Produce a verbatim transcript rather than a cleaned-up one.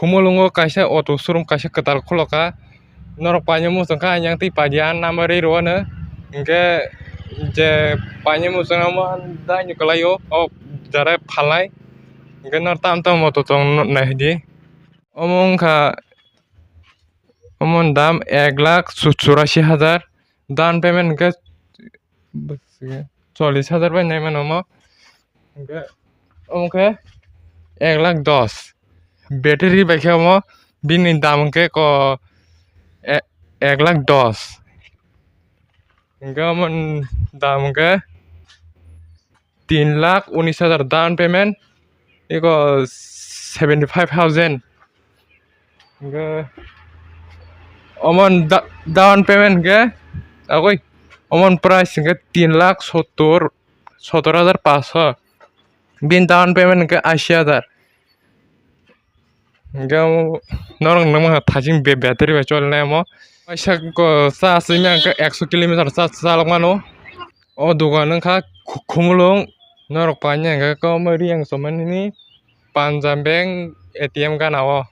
Khumulwngo kaisa auto showroom kaisa kwtal khulokha. Norok painani muchungkha, ang yang twi paiya, number rwi rwano. Hinkhe je painani muchung amo daino kwlaio, o jara phalnai. Hinkhe norok tamo tamo moto tong naihoidi. Omo wngkha, omoni dam ek lakh churashi hajar. Down payment hinkhe chollish hajar bai nai mano omo. Hinkhe omo khe ek lakh dos. Battery bai khe omo bini dam hinkhe ko e-, ek lakh dos. Hinkhe omoni dam hinkhe tin lakh unis hajar down payment, eko seventy five thousand. Hinkhe omoni da-, down payment hinkhe, agoi, omoni price hinkhe tin lakh sottor, sottor hajar paanch sho. Bini down payment hinkhe ashi hajar. Hinkhe omo norok nukmankha thaching be-, battery bai cholinai omo. Waisa ko charge wngya hinkhe ekso kilometer charge chalok mano. O dogan wngkha Khu-, Khumulwng. Norok painani hinkhe kwbangma riyang chomani Punjab Bank A T M gana o.